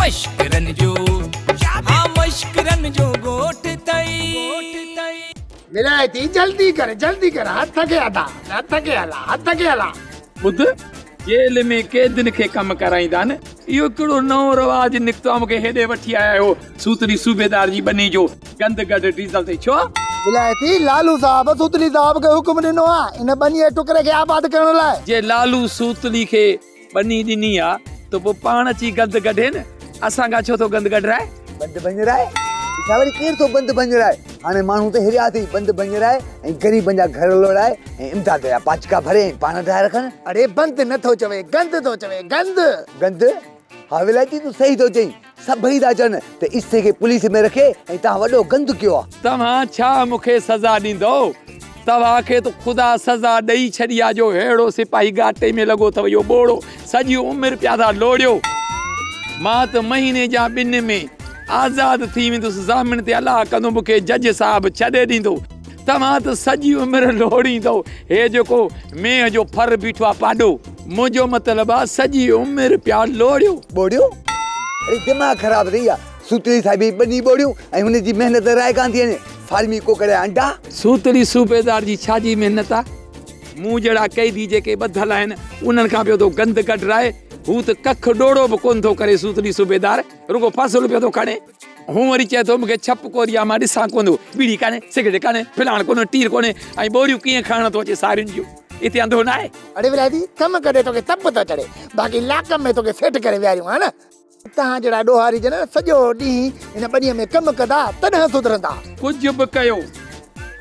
مشڪرن جو ها مشڪرن جو ڳوٺ ٿئي. ولايتي جلدي ڪر جلدي ڪر هٿ کي ادا هٿ کي هلا هٿ کي هلا. ٻڌ جيل ۾ قيدين کي ڪم ڪرائيندا آهن اهو ڪهڙو نئون رواج نڪتو آهي مونکي هيڏي وٺي آيا آهيو سوتلي صوبيدار جي ٻني جو گند گڍ ڊيزل تي ڇو؟ ولايتي لالو صاحب سوتلي صاحب کي حڪم ڏنو آهي ان ٻني جي ٽڪري کي آباد ڪرڻ لاء. جي لالو سوتلي کي ٻني ڏني آ ته پوء پاڻ اچي گند ڪڍي نه، اسان کان ڇو ٿو گند ڪڍرائي؟ بند ڀڃرائي؟ ڇا وري ڪير ٿو بند ڀڃرائي؟ هاڻي ماڻهو ته هريا اٿئي بند ڀڃرائي ۽ غريبن جا گهر لوڙائي ۽ امداد جا پاچڪا ڀري ۽ پاڻ ٺاهي رکن. اڙي بند نه ٿو چوي گند ٿو چوي گند. گند؟ ها ولائتي تون صحيح ٿو چئين. سڀئي ٿا چون ته عيسي کي پوليس ۾ رکي ۽ توهان وڏو گند ڪيو آ. توهان ڇا مون کي سزا ڏيندؤ؟ توهان کي ته خدا سزا ڏئي ڇڏي آ جو ههڙو سپاهي ڳاٽي ۾ لڳو اٿو اهو ٻوڙو سڄي عمر پيا ٿا لوڙيو. مان ته مهيني جا ٻن ۾ آزاد ٿي ويندس ضامن تي الله ڪندو مون کي جج صاحب ڇڏي ڏيندو. توهان ته سڄي عمر لوڙيندؤ. هي جيڪو مينهن جو ڦر بيٺو آ پاڏو. منهنجو مطلب آ سڄي عمر پيا لوڙيو. ٻوڙيو؟ اڙي دماغ خراب اٿئي يا؟ سوتلي صاحب جي ٻني ٻوڙيون ۽ هن جي محنت رائگان ٿي وڃي. فارمي ڪوڪڙ جا انڊا. سوتلي صوبيدار جي ڇا جي محنت آ؟ مون جهڙا قيدي جيڪي ٻڌل آهن انهن کان پيو ٿو گند ڪڍرائي. هو ته ڪک ڏوڙو به ڪونه ٿو ڪري سوتلي صوبيدار رڳو فصل پيو ٿو کڻي. هو وري چئي ٿو مون کي ڇپ ڪوري آ مان ڏسان ڪونه ٿو، ٻيڙي ڪانهي، سگريٽ ڪانهي، فلاڻ ڪونهي، ٽير ڪونهي ۽ ٻوريون ڪيئن کڻڻ ٿو اچي سارين جون، اتي انڌو ناهي. اڙي ولائتي، ڪم ڪڍي توکي تپ ٿو چڙهي، باقي لاڪ ۾ توکي سيٽ ڪري ويهاريون ها نه. توهان جهڙا ڏوهاري جڏهن سڄو ڏينهن هن ٻنيء ۾ ڪم ڪندا تڏهن سڌرندا. ڪجهه به ڪيو،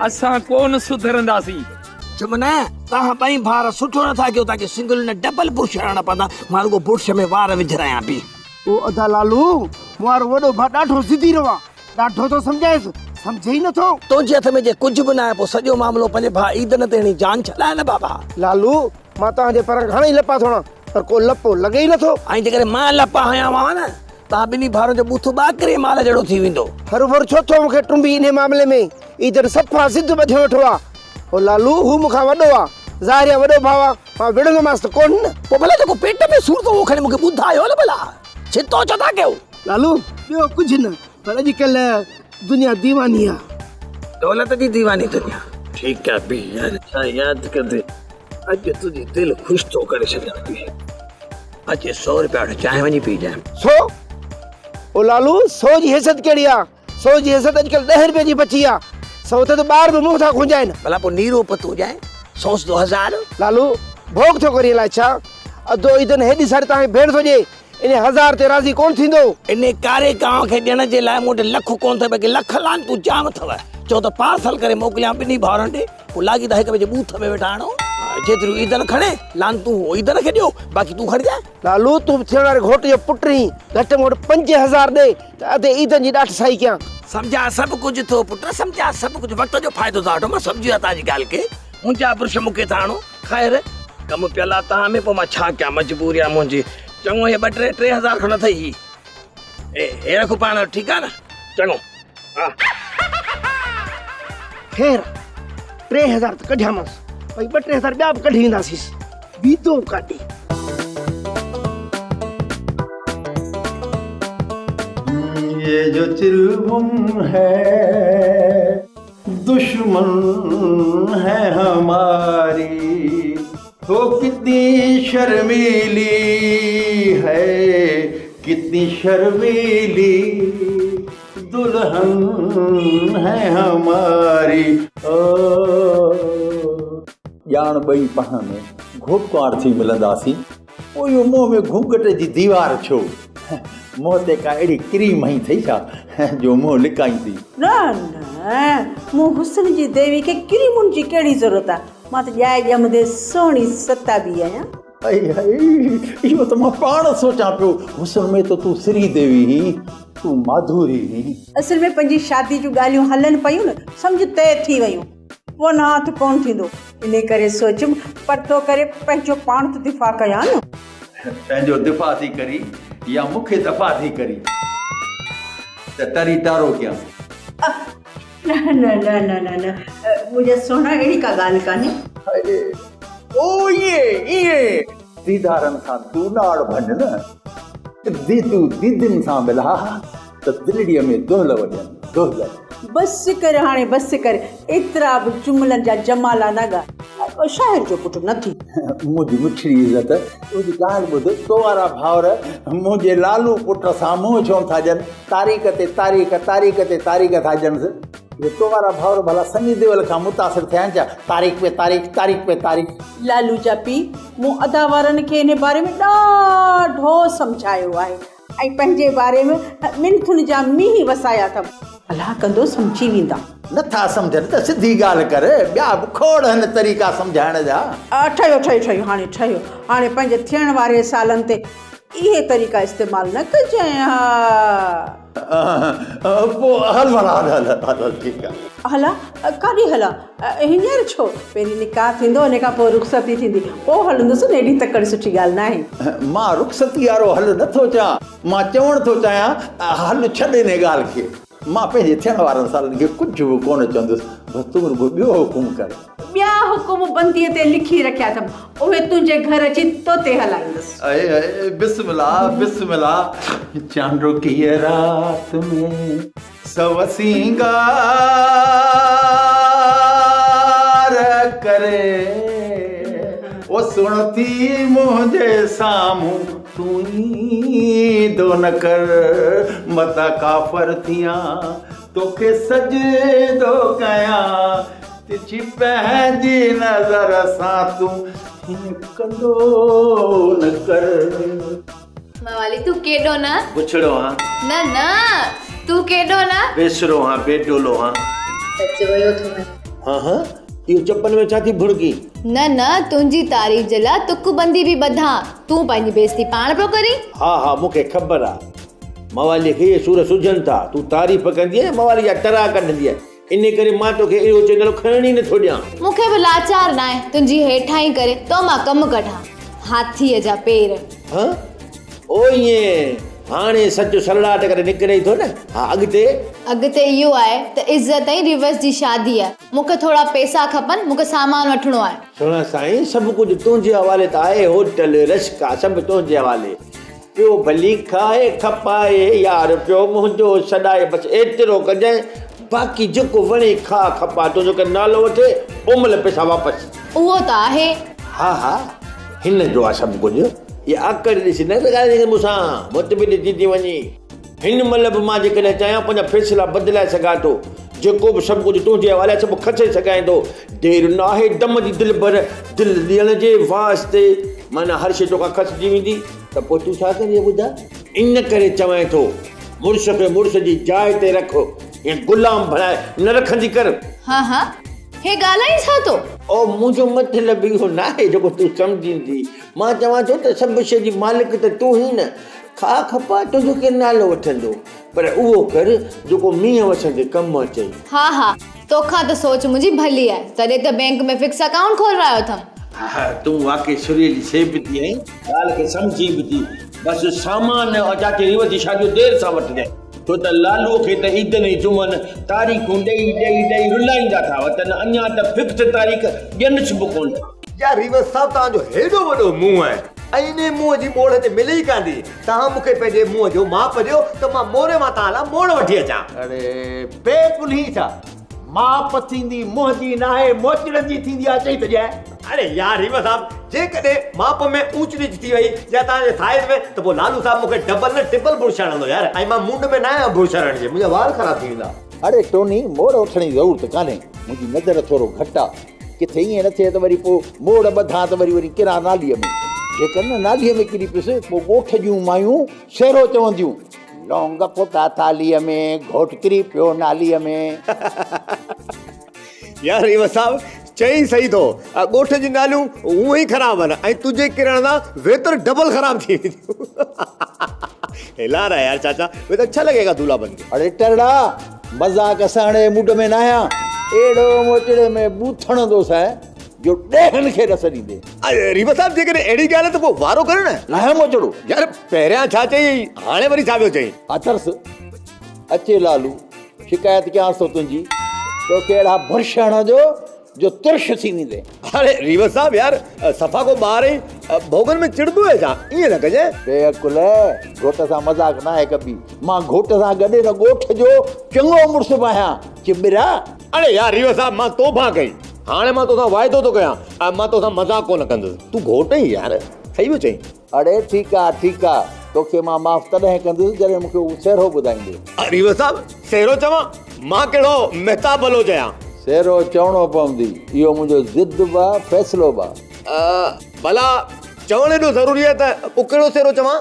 اسان ڪونه سڌرنداسين. چيم نه، توهان ٻئي ڀائر سٺو نٿا ڪيو، توهان کي سنگل نه ڊبل برش هڻڻا پوندا، مان رڳو برش ۾ وار وجهرايان پئي. او ادا لالو، مون وارو وڏو ڀاء ڏاڍو ضدي رو آ، ڏاڍو ٿو سمجهائيس، سمجهي ئي نٿو. تنهنجي هٿ ۾ جي ڪجهه به ناهي، پوء سڄو معاملو پنهنجي ڀاء عيدن تي هڻي جان ڇڏاء نه بابا. لالو، مان توهان جي پران گهڻا ئي لپا ٿو هڻان، پر ڪو لپو لڳي ئي نٿو. ۽ جيڪڏهن مان لپا هنيا هئا نه، توهان ٻنهي ڀائرن جو ٻوٿ ٻاڪري مال جهڙو ٿي ويندو. هروڀرو ڇو ٿو مون کي ٽنبي انهي معاملي ۾؟ عيدن صفا ضد ٻڌيو ويٺو آ. او لالو، هو مون کان وڏو آ، ظاهر آ وڏو ڀاء آ، مان وڙهندومانس ته ڪونه نه. پوء ڀلا جيڪو پيٽ ۾ سور اٿو اهو کڻي مون کي ٻڌايو نه ڀلا، ڇتو ڇو ٿا ڪيو؟ لالو، ٻيو ڪجهه نه، پر اڄڪلهه دنيا ديواني آ. دولت جي ديواني دنيا. ٺيڪ آ بيهه يار، ڇا ياد ڪندين، اڄ تنهنجي دل خوش ٿو ڪري ڇڏيان. بيهه اچ سو رپيا وٺ چانهه وڃي پيئجانء. سو؟ او لالو، سو جي حيثيت ڪهڙي آ؟ سو جي حيثيت اڄڪلهه ڏهين رپين جي بچي آ. سو تي ته ٻار به منهن ٿا کنجائن. ڀلا پوء نيرو پتو هجانء، سوس دو هزار. لالو، ڀوڳ ٿيو ڪرين الائي ڇا؟ ادو عيدن هيڏي ساري توهان کي ڀيڻ ٿو ڏئي، انهي هزار تي راضي ڪونه ٿيندو. انهي ڪاري ڪانء کي ڏيڻ جي لاء مون وٽ لک ڪونه اٿئي، بلڪه لک لعنتون جام اٿئو. چئو ته پارسل ڪري موڪليان ٻنهي ڀائرن ڏي. پوء لاڳيتا هڪ ٻئي جي ٻوٿ ۾ ويٺا آڻو. جيتريون عيدن کڻي، لعنتون هو عيدن کي ڏيو، باقي تون کڻجانء. لالو، تون به ٿيڻ واري گهوٽ جو پٽ آهين، گهٽ ۾ گهٽ 5000 ڏي ته ادي عيدن جي ڏاٺ سائي ڪيان. سمجهان سڀ ڪجهه ٿو پٽ، سمجهان سڀ ڪجهه. وقت جو فائدو ٿا وٺو، مان سمجهي ويو توهان جي ڳالهه کي. منهنجا برش مون کي ٿا آڻو. خير، ڪم پيل آ توهان ۾، پوء مان ڇا ڪيان، مجبوري آ منهنجي. چڱو هي ٻه ٽي، 3000 کن اٿئي هي. هي رک پاڻ وٽ، ٺيڪ آ نه؟ چڱو، ها. خير، 3000 ته ڪڍيامانس، ڀئي ٻه ٽي هزار ٻيا به ڪڍي اينداسينس. ويندو ڪاڏي؟ ये जो चिलबुम है दुश्मन है हमारी तो कितनी शर्मीली है कितनी शर्मीली दुल्हन है हमारी ओ ڄاڻ ٻئي پاڻ ۾ گهوٽ ڪنوار ٿي ملنداسين. پوء اهو منهن ۾ گهونگهٽ جي ديوار ڇو؟ منهن تي ڪا اهڙي ڪريم هنئي اٿئي ڇا جو منهن لڪائين ٿي؟ نه نه، مون حسن جي ديوي کي ڪريمن جي ڪهڙي ضرورت آ؟ مان ته ڄائي ڄمندي سهڻي ستابي آهيان. هائي هائي، اهو ته مان پاڻ سوچان پيو، حسن ۾ ته تون سري ديوي هئين، تون ماڌوري هئين. اصل ۾ پنهنجي شادي جون ڳالهيون هلن پيون نه، سمجهه طئي ٿي ويون. پوء ناهت ڪونه ٿيندو. انهي ڪري سوچيم پرتو ڪري پنهنجو پاڻ ته دفاع ڪيان نه. پنهنجو دفاع ٿي ڪرين يا مون کي دفاع ٿي ڪرين ته ٽري ٽارو ڪيان. نه نه نه نه نه نه منهنجا سهڻا اهڙي ڪا ڳالهه ڪانهي. او ائين ائين ديدارن سان تون ناڙ ڀڃ نه. ديدون ديدين سان ملاء ته دلڙيء ۾ دهل وڄن، دهل. بس ڪر هاڻي بس ڪر، ايترا به جملن جا جمالا نه ڳاء. شاعر جو پٽ نه ٿي. منهنجي مٺڙي عزت، منهنجي ڳالهه ٻڌ، تو وارا ڀائر منهنجي لالو پٽ سان منهن ڇو نٿا ڏين، تاريخ تي تاريخ، تاريخ تي تاريخ ٿا ڏينس. اهي تو وارا ڀائر ڀلا سني ديول کان متاثر ٿيا آهن ڇا؟ تاريخ پي تاريخ، تاريخ پي تاريخ. لالو جا پيء، مون ادا وارن کي انهي باري ۾ ڏاڍو سمجهايو آهي ۽ پنهنجي باري ۾ منٿن جا مينهن وسايا اٿم. الله ڪندو سمجهي ويندا. نه ٿا سمجهن ته سڌي ڳالهه ڪر، ٻيا به کوڙ آهن طريقا سمجهائڻ جا. ٺهيو ٺهيو ٺهيو هاڻي ٺهيو. هاڻي پنهنجي ٿيڻ واري سالن تي اهي طريقا استعمال نه ڪجانء ها. پوء هل ڀلا هل هل هل هل ٺيڪ آ. هلان؟ ڪاڏي هلان؟ هينئر ڇو؟ پهرين نڪاح ٿيندو ان کان پوء رخصتي ٿيندي پوء هلندس نه ايڏي تڪڙ سٺي ڳالهه ناهي. مان رخصتي وارو هل نه ٿو چوان مان چوڻ ٿو چاهيان هل ڇڏ انهي ڳالهه کي. مان پنهنجي ٿيڻ وارن سالن کي ڪجهه به ڪونه چوندس بس تون رڳو ٻيو حڪم ڪر. ٻيا حڪم بنديء تي لکي رکيا اٿم، اهي تنهنجي گهر اچي تو تي هلائيندس. اي اي بسم الله بسم الله چانڊوڪيء رات ۾ سو سينگار ڪري او سڻ ٿي منهنجي سامهون تون ايندو نه ڪر متان ڪافر ٿيان توکي سجدو ڪيان تڇي پنهنجي نظر سان تون هيئن ڪندو نه ڪر. موالي تون ڪيڏو نه. بڇڙو هان. نه نه تون ڪيڏو نه. بيسرو هان بي ڊولو هان. سچ ويو ٿو وڃي. ها ها اهو چپن ۾ ڇا ٿي ڀڻڪين. نه نه تنهنجي تعريف جي لاء تڪ بندي به ٻڌان تون پنهنجي بيعزتي پاڻ پيو ڪرين. ها ها مون کي خبر آ موالي کي اهي سور سجهن ٿا تون تعريف ڪندينء موالي جا ترا ڪڍندينء. انهي ڪري مان توکي اهو چينل کڻڻ ئي نٿو ڏيان. مون کي به لاچار ناهي تنهنجي هيٺاهين ڪري تو مان ڪم ڪڍان. هاٿيء جا پير. ها؟ او ائين هاڻي سچ سرڙاٽ ڪري نڪري ٿو نه. ها اڳتي؟ اڳتي اهو آهي ته عزت ۽ ريورس جي شادي آهي. مون کي ٿورا پئسا کپن، مون کي سامان وٺڻو آهي. سهڻا سائين سڀ ڪجهه تنهنجي حوالي ته آهي، هوٽل، رشڪا سڀ تنهنجي حوالي. پيو ڀلي کائي کپائي يار پيو منهنجو سڏائي بس ايترو ڪجانء باقي جيڪو وڻي کاء کپاء تنهنجو ڪير نالو وٺي اومهل پئسا واپس. اهو ته آهي. ها ها هن جو آ سڀ ڪجهه. اها آڪڙ ڏسي نه ته ڳالهائيندين مون سان مطمئن ٿي ٿي وڃين. هن مهل به مان جيڪڏهن چاهيان پنهنجا فيصلا بدلائي سگهان ٿو. جيڪو به سڀ ڪجهه تنهنجي حوالي آهي سڀ کسي سگهان ٿو. دير ناهي دم جي دلبر دل ڏيڻ جي واسطي معنيٰ هر شيء توکان کسجي ويندي. ته پوء تون ڇا ڪندينء ٻڌاء؟ ان ڪري چوانء ٿو، مڙس کي مڙس جي جاء تي رک، ائين غلام بڻائي نه رکندي ڪر. ها ها، هي ڳالهائين ڇا ٿو؟ او منهنجو مطلب اهو ناهي جيڪو تون سمجهين ٿي. مان چوان ٿو ته سڀ شيء جي مالڪ ته تون ئي نه. کاء کپاء تنهنجو ڪير نالو وٺندو، پر اهو ڪر جيڪو مينهن وسندي ڪم اچئي. ها ها، توکان ته سوچ منهنجي ڀلي آهي، تڏهن ته بئنڪ ۾ فڪس اڪائونٽ کولرايو اٿم. ها تون واقعي سريلي سيبتي آهين، ڳالهه کي سمجهين به ٿي. بس سامان ۽ چاچي ريوس جي شاديء دير سان وٺجانء، ڇو ته لالوء کي ته عيدن ۽ جمعن تاريخون ڏئي ڏئي ڏئي رلائيندا ٿا وتن، اڃا ته فڪس تاريخ ڏينس به ڪونه ٿا. يار ريوس صاحب توهان جو هيڏو وڏو منهن آهي ۽ انهي منهن جي موڙ هتي ملي ئي ڪانه ٿي، توهان مون کي پنهنجي منهن جو ماپ ڏيو ته مان موري مان توهان لاء موڙ وٺي اچان. اڙي بي پلهي ڇا؟ ماپ ٿيندي منهن جي ناهي موچڙن جي ٿيندي آ چئي ته ڏيانء. اڙي يار ريوس صاحب جيڪڏهن ماپ ۾ اونچ نيچ ٿي وئي يا توهان جي سائيز ۾ ته پوء لالو صاحب مون کي ڊبل نه ٽبل برش هڻندو يار ۽ مان مونڊ ۾ ناهيان برش هڻڻ جي منهنجا وار خراب ٿي ويندا. اڙي ٽوني موڙ وٺڻ جي ضرورت ڪانهي منهنجي نظر ٿورو گهٽ آ ڪٿي ائين نه ٿئي ته وري پوء موڙ ٻڌان ته وري وري ڪران ناليء ۾. جيڪر نه ناليء ۾ ڪري پيس پوء ڳوٺ جون مايون سهرو چونديون. لونگ ڦٽا ٿالهيء ۾، گهوٽ ڪري پيو ناليء ۾. يار ريوس صاحب چئين صحيح ٿو. ڳوٺ جون ناليون هونئن ئي خراب آهن ۽ تنهنجي ڪرڻ سان ويتر ڊبل خراب ٿي وينديون. هلا رها يار چاچا وي ته اڇا لڳي گا دولها بن ڪي. اڙي ٽرڙا مذاق سهڻ جي موڊ ۾ ناهيان. اهڙو موچڙي ۾ ٻوٿ هڻندوسانء جو ڏيهن کي نه سڏيندين. ريوس صاحب جيڪڏهن اهڙي ڳالهه آهي ته پوء وارو ڪر نه. لاهيان موچڙو. يار پهريان ڇا چيئي هاڻي وري ڇا پيو چئين. ها ترس اچي لالو شڪايت ڪيانس ٿو تنهنجي توکي اهڙا برش هڻندو جو ترش ٿي ويندين. اڙي ريوس صاحب يار صفا ڪو ٻار آهين. ڀوڳن ۾ چڙبو آهي ڇا؟ ائين نه ڪجانء. بي عقل، گهوٽ سان مذاق ناهي ڪبي. مان گهوٽ سان گڏ هن ڳوٺ جو چڱو مڙس به آهيان. چٻرا! اڙي يار ريو صاحب مان توبهه ڪئي. هاڻي مان توسان واعدو ٿو ڪيان ۽ مان توسان مذاق ڪونه ڪندس. تون گهوٽ آهين يار. صحيح پيو چئين. اڙي ٺيڪ آ ٺيڪ آ. توکي مان معاف تڏهن ڪندس جڏهن مون کي اهو سهرو ٻڌائيندين. ريو صاحب سهرو چوان؟ مان ڪهڙو مهتاب بلوچ آهيان. سهرو چوڻو پوندي. اهو منهنجو ضد به آ فيصلو به آ. ڀلا چوڻ ايڏو ضروري آهي ته پوء ڪهڙو سهرو چوان؟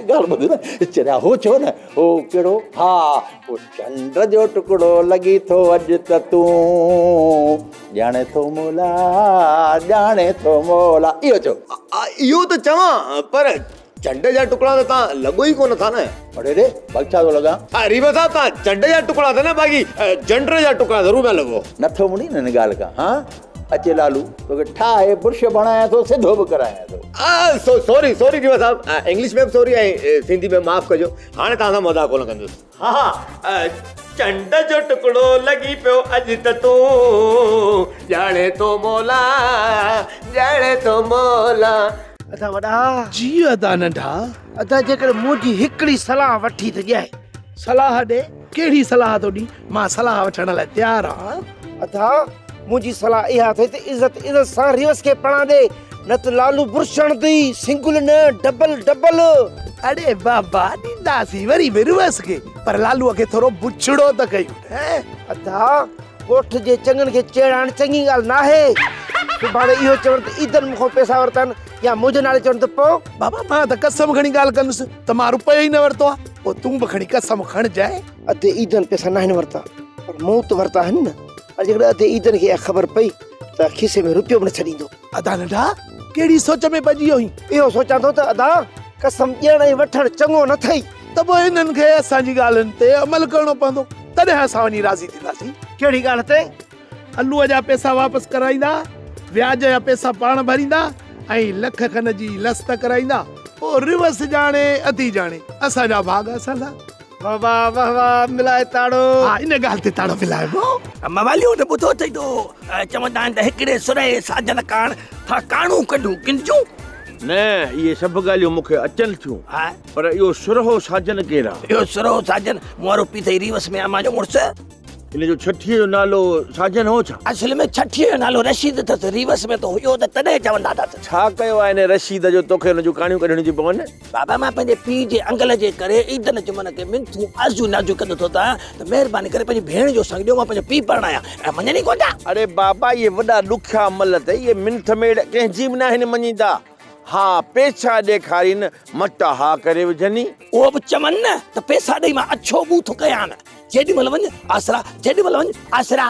ڳالهه ٻڌ نه چريا هو چئو نه هو ڪهڙو ها هو چنڊ جو ٽڪڙو لڳي ٿو اڄ ته تون ڄاڻي ٿو مولا ڄاڻي ٿو مولا اهو چئو. اهو ته چوان پر چنڊ جا ٽڪڙا ته تان لڳو ئي ڪونه ٿا نه. اڙي ري باقي ڇا ٿو لڳان. ريبا صاحب تان چنڊ جا ٽڪڙا ته نه باقي جنڊ جا ٽڪڙا ضرور پيا لڳو. نٿو مڙين هن ڳالهه کان ها. اچي لالو توکي ٺاهي برش بڻايان ٿو سڌو به ڪرايان ٿو. سوري سوري ريبا صاحب انگلش ۾ به سوري ۽ سنڌي ۾ معاف ڪجو هاڻي توهان سان مذاق ڪونه ڪندس. ها ها چنڊ جو ٽڪڙو لڳي پيو اڄ ته تون ڄاڻي ٿو مولا ڄاڻي ٿو مولا. ادا وڏا. جي ادا ننڍا. ادا جيڪڏهن منهنجي هڪڙي صلاح وٺي ته ڄائي. صلاح ڏي. ڪهڙي صلاح ٿو ڏين؟ مان صلاح وٺڻ لاء تيار آهيان. ادا منهنجي صلاح اها اٿئي ته عزت عزت سان ريوس کي پڻا ڏي نه ته لالو برش هڻندئي سنگل نه ڊبل ڊبل. اڙي بابا ڏينداسين وري به ريوس کي پر لالوء کي ٿورو بڇڙو ته ڪيون نه. ادا ڳوٺ جي چڱن کي چيڙائڻ چڱي ڳالهه ناهي. سڀاڻي اهو چون ته عيدن مون کان پئسا ورتا آهن يا منهنجي نالي چون ته پوء. بابا مان ته قسم کڻي ڳالهه ڪندس ته مان رپيو ئي نه ورتو آهي. پوء تون به کڻي قسم کڻجانء. ادي عيدن پئسا ناهن ورتا پر مون ته ورتا آهن نه. پر جيڪڏهن ادي عيدن کي اها خبر پئي ته کيسي ۾ رپيو به نه ڇڏيندو. ادا ننڍا ڪهڙي سوچ ۾ پئجي ويو آهين؟ اهو سوچان ٿو ته ادا قسم ڏيڻ ۽ وٺڻ چڱو نه ٿئي. ته پوء انهن کي اسان جي ڳالهين تي عمل ڪرڻو پوندو تڏهن اسان وڃي راضي ٿينداسين. ڪهڙي ڳالهه تي؟ الوء جا پئسا واپس ڪرائيندا، وياج جا پئسا پاڻ ڀريندا ۽ لک کن جي لست ڪرائيندا. پوء ريوس ڄاڻي ادي ڄاڻي، اسان جا ڀاڳ اسان لاء. واه واه واه واه ملائي تاڙو. ها ان ڳالهه تي تاڙو ملائبو. مواليو ته ٻڌو اٿئي ته چوندا آهن ته هڪڙي سرهي ساجن ڪاڻ ٿا ڪاڻون ڪڍون ڪن جون. نه اهي سڀ ڳالهيون مون کي اچن ٿيون پر اهو سرهو ساجن ڪير آ؟ اهو سرهو ساجن مون وارو پيء اٿئي ريوس ۾ امان جو مڙس. ان جو ڇٺيء جو نالو ساجن هو ڇا؟ اصل ۾ ڇٺيء جو نالو رشيد اٿس، ريوس ۾ ته هيو ته تڏهن چوندا اٿس. ڇا ڪيو آهي هن رشيد جو توکي هن جون ڪهاڻيون ڪڍڻيون ٿيون پون؟ بابا مان پنهنجي پيء جي انگل جي ڪري عيدن جمعن کي منٿون آزيون نازيون ڪندو ٿو اٿان ته مهرباني ڪري پنهنجي ڀيڻ جو سڱ ڏيو مان پنهنجو پيء پرڻايان ۽ مڃن ئي ڪونه ٿا. اڙي بابا اهي وڏا ڏکيا عمل اٿئي، اهي منٿ ميڙ ڪنهن جي به ناهن مڃيندا. ها پيسا ڏيکارين مٽا ها ڪري وجهني. اهو به چون نه ته پيسا ڏئي مان اڇو ٻوٿ ڪيان. جيڏي مهل وڃ آسرا، جيڏي مهل وڃ آسرا.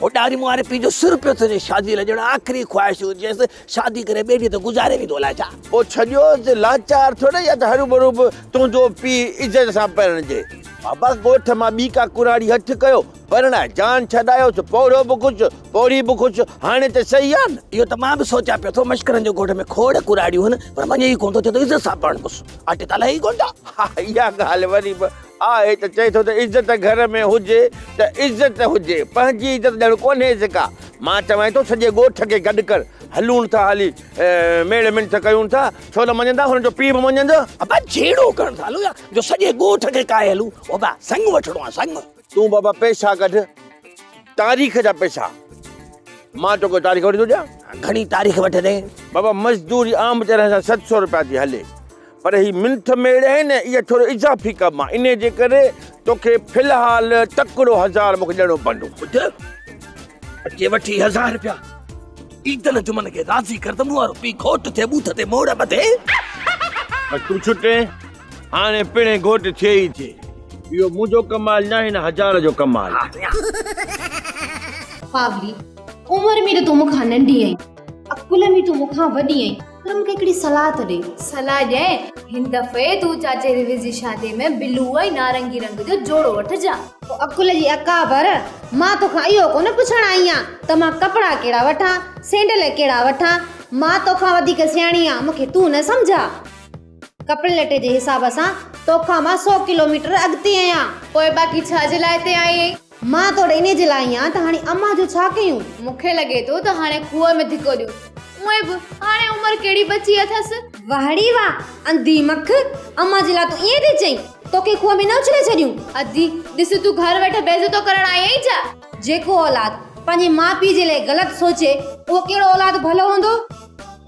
هوڏانهن وري مون واري پيء جو سر پيو ٿو وڃي شاديء لاء ڄڻ آخري خواهش هجيس، شادي ڪري ٻيڙيء تي گذاري ويندو الائي ڇا. پوء ڇڏيوس لاچار ٿوري يا ته هروڀرو به تنهنجو پيء عزت سان پرڻجي. بابا ڳوٺ مان ٻي ڪا ڪراڙي هٿ ڪيو، پرڻائي جان ڇڏايوس، پوڙهو به خوش، پوڙهي به خوش، هاڻي ته صحيح آ نه. اهو ته مان به سوچيان پيو ٿو، مشڪرن جو ڳوٺ ۾ کوڙ ڪراڙيون هن، پر مڃي ئي ڪونه ٿو، چئي ٿو عزت سان پرڻبس، آٽي ته الائي ئي ڪونه ٿا. ها اها ڳالهه وري به آهي ته چئي ٿو ته عزت گهر ۾ هجي ته عزت هجي، پنهنجي عزت ڄڻ ڪونهيس ڪا. مان چوانء ٿو سڄي ڳوٺ کي گڏ ڪر، هلون ٿا هلي ميڙ منٿ ڪيون ٿا، ڇو نه مڃندا، هن جو پيء به مڃندو. ابا جهيڙو ڪرڻ ٿا هلون يا جو سڄي ڳوٺ کي ڪاهي هلون، ابا سڱ وٺڻو آهي سڱ. تون بابا پئسا ڪڍ، تاريخ جا پئسا، مان توکي تاريخ وٺي ٿو ڏيان. گهڻي تاريخ وٺندين؟ بابا مزدوري عام طرح سان 700 رپيا ٿي هلي، پر هي منٿ ميڙ آهي نه، اها ٿورو اضافي ڪم آهي، انهي جي ڪري توکي في الحال تڪڙو هزار مونکي ڏيڻو پوندو. ٻڌ، اچي وٺي هزار رپيا، عيدن جمعن کي راضي ڪر ته مون وارو پيء گهوٽ ٿئي، ٻوٿ تي موڙ ٻڌي. بس تون ڇٽين، هاڻي پڻهين گهوٽ ٿئي ئي ٿئي. اهو منهنجو ڪمال ناهي نه هزار جو ڪمال. پاولي، عمر ۾ ته تون مون کان ننڍي آهين، عقل ۾ تون مون کان وڏي آهين، پر مون کي هڪڙي صلاح ته ڏي. صلاح ڏيانء؟ هن دفعي تون چاچي رويز جي شادي ۾ بلو ۽ نارنگي رنگ جو جوڙو وٺجان. او عقل جي اڪابر، مان توکان اهو ڪونه پڇڻ آئي آهيان ته مان ڪپڙا ڪهڙا وٺان، سينڊل ڪهڙا وٺان. مان توکان وڌيڪ سياڻي آهيان، مون کي تون نه سمجهاء. ڪپڙي لٽي جي حساب سان توکان مان سو ڪلوميٽر اڳتي آهيان. پوء باقي ڇا جي لاء هتي آئي آهين؟ مان تو ڏي انهيء جي لاء آئي آهيان ته هاڻي امان جو ڇا ڪيون؟ مون کي لڳي ٿو ته هاڻي کوهه ۾ ڌڪو ڏيون. اونئن به هاڻي عمر ڪهڙي بچي اٿس. واهڙي واه، انڌي مک، امان جي لاء تون ائين ٿي چئين؟ توکي کوهه ۾ نه اڇلي ڇڏيون؟ ادي، ڏس تون گهر ويٺي بيعزتو ڪرڻ آئي آهين ڇا؟ جيڪو اولاد پنهنجي ماء پيء جي لاء غلط سوچي، اهو ڪهڙو اولاد ڀلو هوندو؟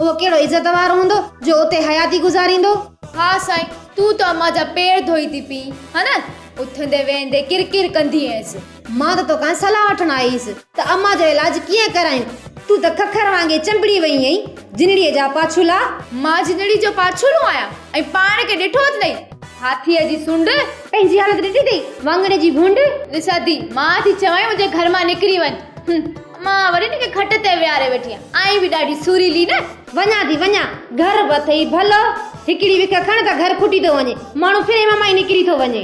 اهو ڪهڙو عزت وارو هوندو جو اتي حياتي گذاريندو؟ ها سائين، تون ته امان جا پير ڌوئي ٿي پئين، ها نه؟ اٿندي ويهندي ڪر ڪر ڪندي هئس. مان ته توکان صلاح وٺڻ آئي هيس ته امان جو علاج ڪيئن ڪرايون. تون ته ککر وانگي چنبڙي وئي هئين، جنڙيء جا پاڇولا. مان جنڙي جو پاڇولو آهيان ۽ پاڻ کي ڏٺو اٿئي. هاٿيء جي سونڍ. پنهنجي حالت ڏٺي اٿئي، واڱڻ جي ڀونڊ. ڏس ادي، مان ٿي چوانء منهنجي گهر مان نڪري وڃ. هن، مان وري هن کي کٽ تي ويهاري ويٺي آهيان. آئين به ڏاڍي سوريلي نه. وڃان ٿي وڃان، گهر به اٿئي ڀلو. هڪڙي وک کڻ ته گهر ڦٽي ٿو وڃي. ماڻهو ڦري مان ئي نڪري ٿو وڃي.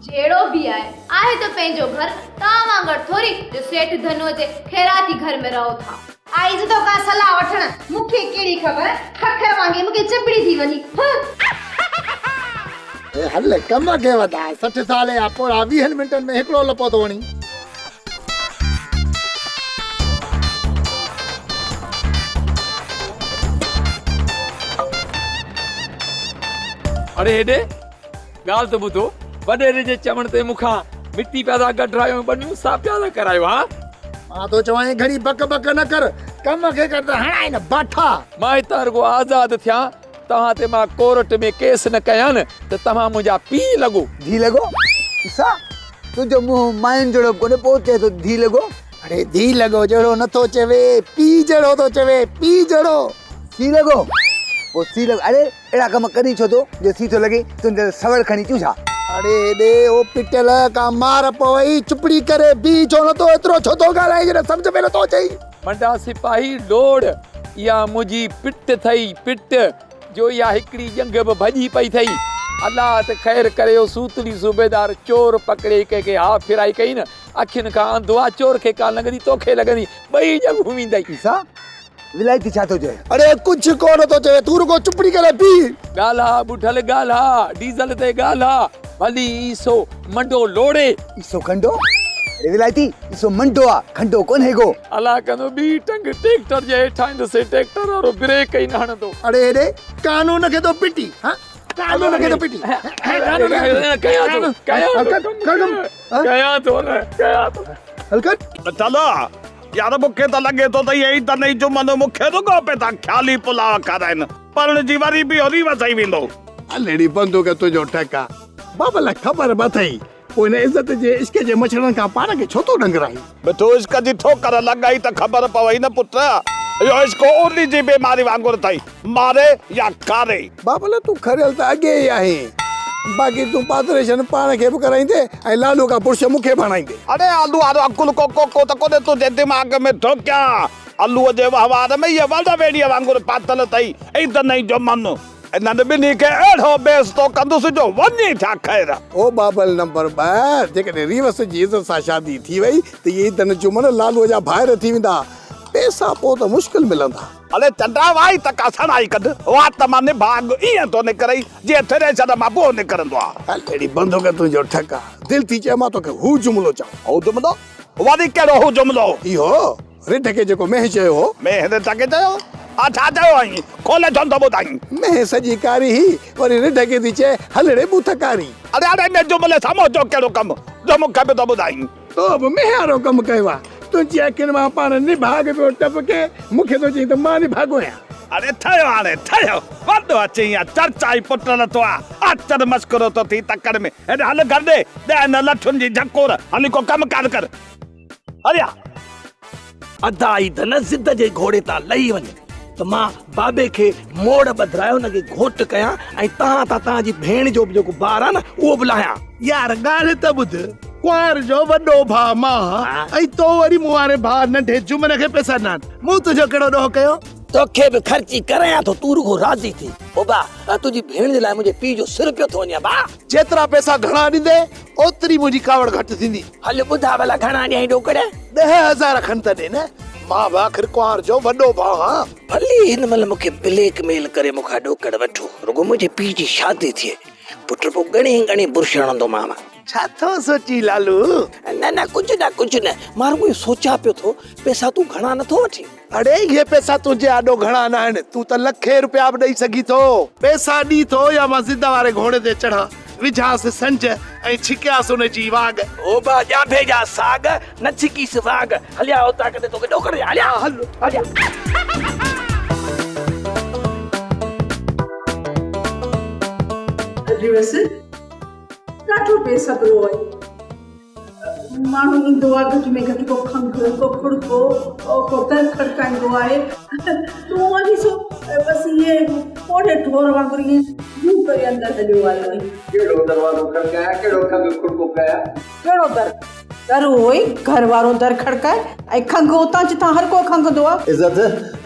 جهڙو به آهي، آهي ته پنهنجو گهر، توهان وانگر ٿوري جو سيٺ ڌنوء جي خيراتي گهر ۾ رهو ٿا. آئي ته توکان صلاح وٺڻ، مون کي ڪهڙي خبر، ککر وانگي مون کي چنبڙي ٿي وڃي. هه. اي هل ڪم کي وڌاء، 60 سال جا پوڙها ويهن منٽن ۾ هڪڙو لپو ٿو هڻي. اڙي هيڏي ڳالهه ته ٻڌو، وڏيري جي چوڻ تي مون کان مٽي پيا ٿا ڪڍرايو ۽ ٻنيون صاف پيا ٿا ڪرايو ها؟ مان ٿو چوانء گهڻي بڪ بڪ نه ڪر، ڪم کي ڪر ته هڻائي نه باٺا. مان هتان رڳو آزاد ٿيان، توهان تي مان ڪورٽ ۾ ڪيس نه ڪيان نه ته توهان منهنجا پيء لڳو. ڌيء لڳو؟ عيسيٰ، تنهنجو منهن ماين جهڙو به ڪونهي، پوء چئي ٿو ڌيء لڳو؟ اڙي ڌيء لڳو جهڙو نه ٿو چوي، پيء جهڙو ٿو چوي، پيء جهڙو. سي لڳو؟ پوء سي لڳو، اڙي اهڙا ڪم ڪرين ڇو ٿو جو سي ٿو لڳي، تنهنجي ته سوڙ کڻي اچون ڇا؟ اڙي هيڏي او پٽيل، ڪا مار پوئي، چپڙي ڪري بيهه ڇو نه ٿو، ايترو ڇو ٿو ڳالهائين جڏهن سمجهه ۾ نه ٿو اچئي. منڊا سپاهي ڊوڙ، اها منهنجي پٽ ٿئي، پٽ، جو اها هڪڙي ڄنگهه به ڀڄي پئي ٿئي. الله ته خير ڪري اهو سوتلي صوبيدار چور پڪڙي ڪنهن کي ها ڦرائي ڪئي نه، اکين کان انڌو آ، چور کي ڪانه لڳندي، توکي لڳندي، ٻئي ڄنگهون ويندئي. عيسيٰ، ولايتي ڇا ٿو چئي؟ اڙي ڪجهه ڪونه ٿو چوي، تون رڳو چپڙي ڪري بيهه. ڳالهاء ٻڍل ڳالهاء، ڊيزل تي ڳالهاء، ڀلي عيسو منڊو لوڙي. عيسو کنڊو؟ اڙي ولايتي، عيسو منڊو آ، کنڊو ڪونهي ڪو. الله ڪندو ٻي ٽنگ ٽيڪٽر جي هيٺان ايندس، ٽيڪٽر وارو بريڪ ئي نه هڻندو. اڙي هيڏي قانون کي ٿو پٽي، ها قانون کي ٿو پٽي، قانون کي ٿو پٽي. ڪيان ٿو، ڪيان ٿو، ڪيان ٿو نه، ڪيان ٿو. هل ڪر. ٻڍل، يار مون کي ته لڳي ٿو ته اهي ئي ته نئين جمن مون کي رڳو پئي ٿا خيالي پلاء کارائين، پرڻجي وري به اهو ريوس ئي ويندو. هل اڙي بندوق تنهنجو ٺڪ آ. بابل خبر به اٿئي پوء هن عزت جي عشق جي مڇرن کان پاڻ کي ڇو ٿو ڏنگرائين؟ مٺو عشق جي ٺوڪر لڳائي ته خبر پوئي نه پٽ، اهو عشق اولي جي بيماري وانگر اٿئي، ماري يا کاري. بابل تون کريل ته اڳي ئي آهين، باقي تون پاتريشن پاڻ کي به ڪرائيندين ۽ لالو کان برش مون کي به هڻائيندين. اڙي آلو وارو عقل ڪو ڪوڪو ته ڪونهي تنهنجي دماغ ۾ ٺوڪيان، آلوء جي وهنوار ۾ اهي وڙ ويڙهيء وانگر پاتل اٿئي، عيد نئين جو من. انهن ٻنهي کي اهڙو بي عزتو ڪندس جو وڃي ٿيا خير. او بابل نمبر 2، جيڪڏهن ريوس جي عزت سان شادي ٿي وئي ته اهي عيدن جمن لالوء جا ڀائر ٿي ويندا. پئسا پوء ته مشڪل ملندا. اڙي چنڊا وائي ته ڪا سڻائي ڪڍ، وات مان نڀاڳ ائين ٿو نڪرئي جيئن ٿريشر مان بوء نڪرندو آ. هل اڙي بندوق تنهنجو ٺڪ آ. دل ٿي چئي مان توکي هو جملو چوان. هو جملو؟ وري ڪهڙو هو جملو؟ اهو رڍ کي جيڪو مينهن چيو هو. مينهن رڍ کي چيو؟ آ ڇا چيو هئائين؟ کولي ڇونه ٿو ٻڌائين؟ مينهن سڄي ڪاري هئي، وري رڍ کي ٿي چئي، هل ڙي ٻوٿ ڪاري. اڙي اڙي ان جملي سان منهنجو ڪهڙو ڪم، جو مون کي به ٿو ٻڌائين؟ تو به مينهن وارو ڪم ڪيو آ. تنهنجي اکين مان پاڻ نڀاڳ پيو ٽپڪي، مون کي ٿو چئين ته مان نڀاڳو آهيان. اڙي ٺهيو هاڻي ٺهيو، وڏو اچين آ، چرچائي پٽ لٿو آ، آچر مشڪرو ٿو ٿي تڪڙ ۾، هيڏي هل گهر ڏي، ڏي هن لٺين جي جهڪور، هلي ڪو ڪم ڪار ڪر. هليا. ادا عيد نه ضد جي گهوڙي تان لهي وڃ ته مان بابي کي موڙ ٻڌرائي ان کي گهوٽ ڪيان ۽ تهان تان تهان جي ڀيڻ جو به جيڪو بار آ نه اهو به لاهيان. يار ڳالهه ته ٻڌ، ڪنوار جو وڏو ڀاء مان ۽ تو وري مون واري ڀاء ننڍي جمن کي پئسا ڏنا آهن، مون تنهنجو ڪهڙو ڏوهه ڪيو؟ توکي به خرچي ڪرايان ٿو، تون رڳو راضي ٿي. او ڀاء، تنهنجي ڀيڻ جي لاء منهنجي پيء جو سر پيو ٿو وڃي ڀاء. جيترا پئسا گهڻا ڏيندين، اوتري منهنجي ڪاوڙ گهٽ ٿيندي. هل ٻڌاء ڀلا گهڻا ڏيائين ڏوڪڙ؟ 10,000 کن ته ڏي نه، مان به آخر ڪنوار جو وڏو ڀاء آهيان. ڀلي هن مهل مون کي بليڪ ميل ڪري مون کان ڏوڪڙ وٺو، رڳو منهنجي پيء جي شادي ٿئي. پٽ پوء ڳڻي ڳڻي برش هڻندومانء. ڇا ٿو سوچين لالو؟ نه نه ڪجهه نه ڪجهه نه، مان رڳو اهو سوچيان پيو ٿو، پئسا تون گهڻا نه ٿو وٺين؟ اڙي اهي پئسا تنهنجي آڏو گهڻا ناهن، تون ته لکين روپيا به ڏئي سگهين ٿو. پئسا ڏين ٿو يا مان ضد واري گهوڙي تي چڙهان، وجهانس سنج ۽ ڇڪيانس ان جي واڳ. اوبا ڄانڀي جا ساڳ، نه ڇڪيس واڳ، هليا اوطاق تي توکي ڏوڪڙ ڏيان، هليا هل هليا. ريوس ڏاڍو بي صبرو آهين. ماڻهو ايندو آهي گهٽ ۾ گهٽ ڪو کنگهه، ڪو کڙڪو، ڪو در کڙڪائيندو آهي. تون وري سو بس ائين پوڙهي ڍور وانگر ائين منهن ڪري اندر هليو آيو آهين. ڪهڙو دروازو کڙڪايان، ڪهڙو کنگهه کڙڪو ڪيان. ڪهڙو در؟ در اهو ئي گهر وارو در کڙڪائي ۽ کنگهه اتان جتان هر ڪو کنگهندو آ. عزت،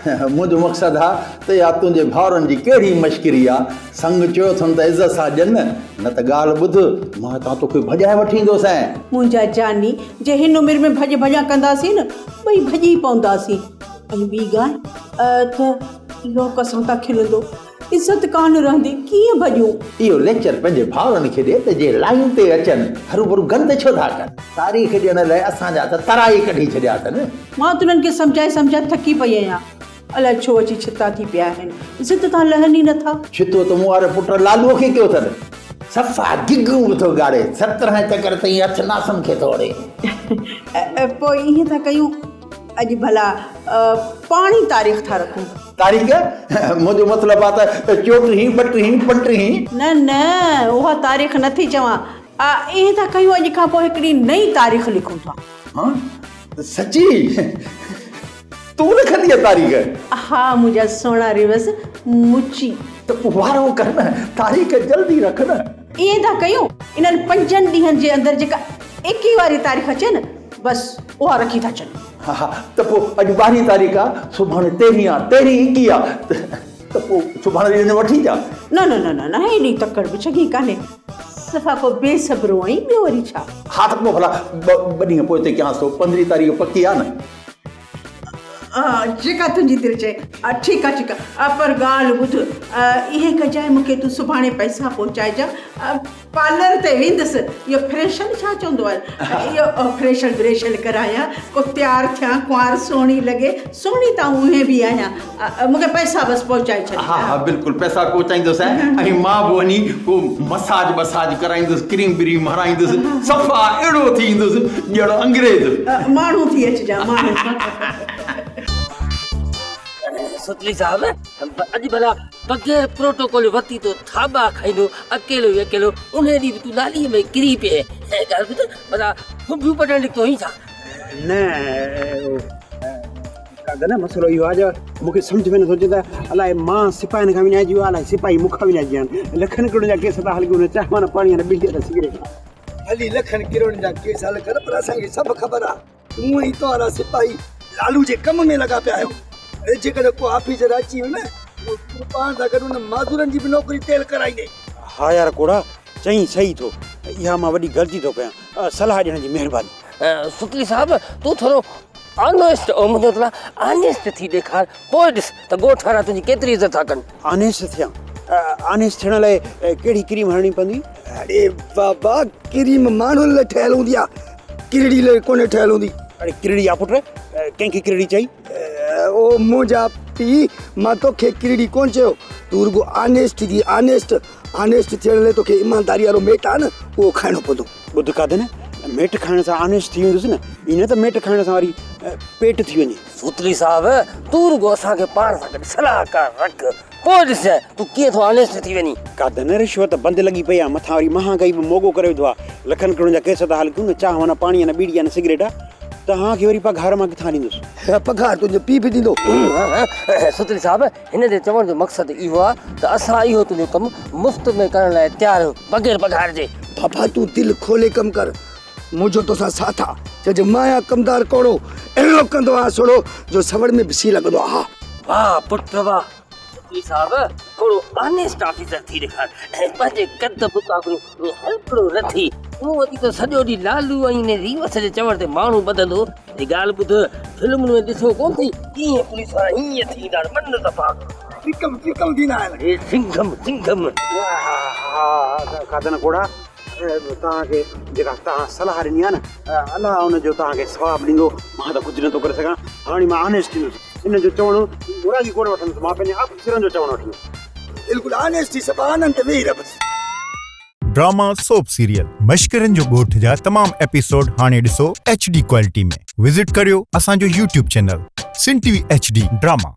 منهنجو مقصد آ ته اها تنهنجي ڀائرن جي ڪهڙي مشڪري آ، سڱ چيو اٿن ته عزت سان ڏين، نه ته ڳالهه ٻڌ، مان هتان توکي ڀڄائي وٺي ايندوسانء. منهنجا جاني، جي هن عمر ۾ ڀڄ ڀڄان ڪنداسين نه، ٻئي ڀڄي پونداسين. ۽ ٻي ڳالهه ته لوڪ اسان تان کلندو، عزت ڪانه رهندي، ڪيئن ڀڄون؟ اهو ليڪچر پنهنجي ڀائرن کي ڏي ته جي لائين تي اچن، هروڀرو گند ڇو ٿا ڪن؟ تاريخ ڏيڻ لاء اسان جا ته ترا ئي ڪڍي ڇڏيا اٿن. مان ته انهن کي سمجهائي سمجهائي ٿڪي پئي آهيان. الائي ڇو اچي ڇتا ٿي پيا آهن. ضد تان لهن ئي نٿا. ڇتو ته مون واري پٽ لالوء کي ڪيو اٿن. صفا گگون به ٿو ڳاڙي. سترهن چڪر تائين هٿ ناسن کي ٿو اڙي. پوء ائين ٿا ڪيون. اڄ ڀلا پاڻ ئي تاريخ ٿا رکون. تاريخ؟ منهنجو مطلب آ ته چوٽيهين، ٻٽيهين، پنٽيهين. نه نه اها تاريخ نه ٿي چوان. ائين ٿا ڪيون اڄ کان پوء هڪڙي نئين تاريخ لکون ٿا. ها؟ سچي؟ تون لکندينء تاريخ؟ ها منهنجا سهڻا ريوس مچي. ته پوء وارو ڪر نه، تاريخ جلدي رک نه. ائين ٿا ڪيون، انهن پنجن ڏينهن جي اندر جيڪا ايڪيهه واري تاريخ اچي نه، بس اها رکي ٿا ڇڏيون. ها ها، ته پوء اڄ ٻارهين تاريخ آ، سڀاڻي تيرهين آ، تيرهين ايڪيهه آ، ته پوء سڀاڻي ڏينهن وٺي اچان. نه نه نه نه، ايڏي تڪڙ به چڱي ڪانهي. صفا ڪو بي صبرو آهين، ٻيو وري ڇا؟ ها ته پوء ڀلا ٻه ڏينهن پوئتي ڪيانس ٿو، پندرهين تاريخ پڪي آ نه؟ جيڪا تنهنجي دل چئي. ٺيڪ آ ٺيڪ آ، پر ڳالهه ٻڌ، اهي ڪجانء مون کي تون سڀاڻي پئسا پهچائجان. پارلر تي ويندس، اهو فريشل ڇا چوندو آهي، اهو فريشل بريشل ڪرايان، ڪو تيار ٿيان، ڪنوار سهڻي لڳي، سهڻي ته آئون اونهين به آهيان، مون کي پئسا بس پهچائي ڇڏ. ها ها بلڪل پئسا پهچائيندوسانء ۽ مان به وڃي ڪو مساج ٻساج ڪرائيندس، ڪريم بريم هڻائيندس، صفا اهڙو ٿي ايندس ڄڻ انگريز. ماڻهو ٿي اچجان ماڻهو. ستلي صاحب اڄ ڀلا بغير پروٽوڪول جو وتي تو ٿاٻا کائيندو اڪيلو ئي اڪيلو انهي ڏينهن به تون ناليء ۾ ڪري پئين ۽ ڳالهه ٻڌ ڀلا کنڀيون پٽڻ نڪتو هئين ڇا؟ نه دادا نه مسئلو اهو آهي جو مون کي سمجهه ۾ نٿو اچي ته الائي مان سپاهين کان وڃائجي ويو الائي سپاهي مون کان وڃائجي ويا آهن لکن ڪروڙن جا ڪيس ٿا هل ڪيون چانهه نه پاڻي نه ٻيڙي نه سگريٽ. ڀلي لکن ڪروڙن جا ڪيس هل ڪر پر اسان کي سڀ خبر آهي. تون ۽ تو وارا سپاهي لالو جي ڪم ۾ لڳا پيا آهيو. اڙي جيڪڏهن ڪو آفيسر اچي ويو نه پوء تون پاڻ سان گڏ ان معذورن جي به نوڪري تيل ڪرائيندين. ها يار ڪوڙا چئين صحيح ٿو. اها مان وڏي غلطي ٿو ڪيان. صلاح ڏيڻ جي مهرباني. ستلي صاحب تون ٿورو آنيسٽ او منهنجو مطلب آنيسٽ ٿي ڏيکار پوء ڏس ته ڳوٺ وارا تنهنجي ڪيتري عزت ٿا ڪن. آنيسٽ ٿيان؟ آنيسٽ ٿيڻ لاء ڪهڙي ڪريم هڻڻي پوندي؟ اڙي بابا ڪريم ماڻهن لاء ٺهيل هوندي آ. ڪرڙي لاء ڪونه ٺهيل هوندي. اڙي ڪرڙي آ پٽ، ڪنهن کي ڪرڙي چئي؟ او منهنجا پيء، مان توکي ڪرڙي ڪونه چيو، تون رڳو آنيسٽ ٿي، آنيسٽ، آنيسٽ ٿيڻ لاء توکي ايمانداري وارو ميٽ آ نه، اهو کائڻو پوندو. ٻڌ قادن، ميٽ کائڻ سان آنيسٽ ٿي ويندس نه، ائين نه ته ميٽ کائڻ سان وري پيٽ ٿي وڃي. سوتلي صاحب، تون رڳو اسان کي پاڻ سان گڏ صلاحڪار رک. پوء ڏسجانء تون ڪيئن ٿو آنيسٽ ٿي وڃين. ڪا نه رشوت بند لڳي پئي آ، مٿان وري مهانگائي به موڳو ڪري وڌو آ. لکن ڪروڙن جا ڪيس ٿا هل ڪيون نه چانهه نه پاڻي نه ٻيڙي نه سگريٽ آ. توهان کي وري پگهار مان ڪٿان ڏيندس. پگهار تنهنجو پيء به ڏيندو. ستري صاحب، هن جي چوڻ جو مقصد اهو آ ته اسان اهو تنهنجو ڪم مفت ۾ ڪرڻ لاء تيار آهيون بغير پگهار جي. بابا تون دل کولي ڪم ڪر. منهنجو توسان ساٿ آ. چئج مان آهيان ڪمدار ڪوڙو، اهڙو ڪندو آهيان سوڙهو جو سوڙ ۾ به سي لڳندو آ. ها. واهه پٽ واهه. سپري صاحب ٿورو آنيسٽ آفيسر ٿي ڏيکار ۽ پنهنجي قد بت وانگر هلڪڙو نه ٿي. تون وڌيڪ سڄو ڏينهن لالو ۽ انهي ريوس جي چوڻ تي ماڻهو ٻڌندو. هي ڳالهه ٻڌ، فلمن ۾ ڏسو ڪونه ٿي ڪيئن پوليس وارا هيئن ٿيندا آهن، من دفعا. ٽڪم ٽڪم ٿيندا آهن. هي سنگهم سنگهم. ها ها ها کاڌن کوڙا. توهان کي جيڪا توهان صلاح ڏني آهي نه الله ان جو توهان کي ثواب ڏيندو. مان ته ڪجهه نٿو ڪري سگهان. هاڻي مان آنيسٽ ٿيندس. انهن جو چوڻ مرادي ڪونه وٺندس. مان پنهنجي آفيسرن جو چوڻ وٺندس. بلڪل آنيسٽي سڀ آنن تي ويهي رهه بس. ڊراما سوپ سيريل مشڪرن جو ڳوٺ جا تمام ايپيسوڊ هاڻي ڏسو ايڇ ڊي ڪوالٽي ۾ وزٽ ڪريو اسان جو YouTube channel Sindh T V H D drama.